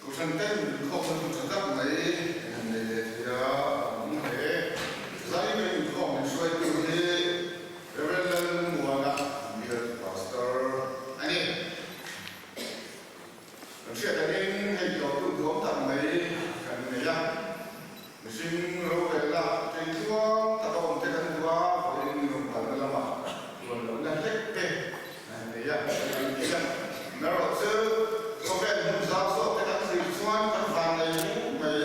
Kohhran ten inkhawmna hmun tha tak mai an han nei leh thei a, a awm hle. Zai mai inkhawm min hruaitu hi Rev. Lalmuana Bial Pastor a ni. Kan hriat angin hei tlawhtu duam tak mai kan nei a, mihring rorelna keitluang taka awm te kan duh a, vawiin rawn kalna lamah tuan lohna hlek te kan nei a, kan ti a. Erawhchu khawvel hmun zau zawk te kan thlir chuan kan van nei hmuh mai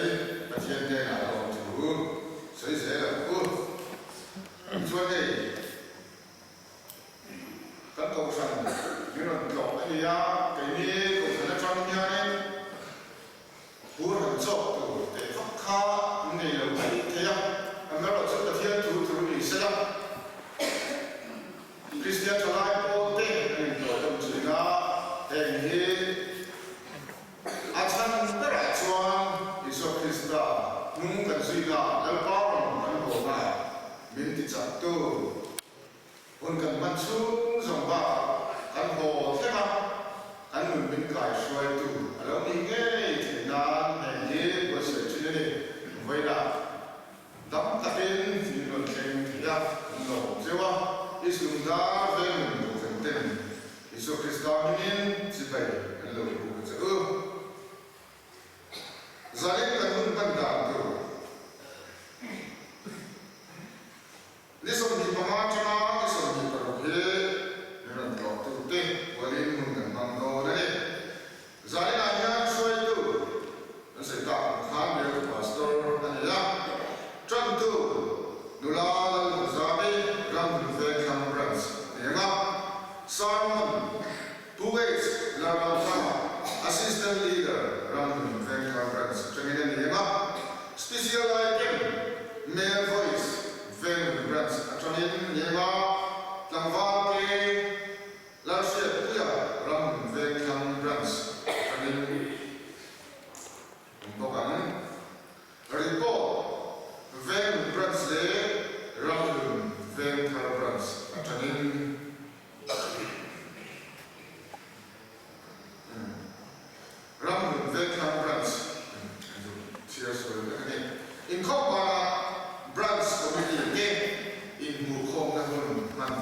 Pathian hnenah a awm thu sawi zel ang u. Tichuan hei. Kan kohhran min rawn tlawh a ni a, keini kohhran atang hianin phur han chawk tur teh vak kha an nei lo mai thei a, amaherawhchu Pathian thu thu ni sela Kristian thalai pawl te an intlawh deuh thin a, heng hi a chhan berah chuan Isua Krista hnung kan zuina Lalpa rawn kan hawna min tichaktu. Hun kan hman chhung zawng bakah kan haw thleng a, kan nun min kai hruaitu a lo nih ngei theih nan heng hi buatsaih thin a ni. Vawilah dam takin min rawn thleng thei a, kan lawm zeuh a, Isum dar veng nun duh reng ten Isua Krista hmingin chibai kan lo buk a che u. Zanin kan hun hman dan tur. Ni 25 atanga ni 26 hi min rawn tlawhtu te hualin hun kan hmang dawn a ni. Zaninah hian hruaitu kan sawi tak ang khan Bialtu Pastor a ni a, Tantu Nula Lalhmuhzami Ramhlun Vengthlang Branch a ni ang a, Sermon Pu H Lalramthanga Assistant Leader Ramhlun Vengthlang Branch atangin a ni ang a, Special.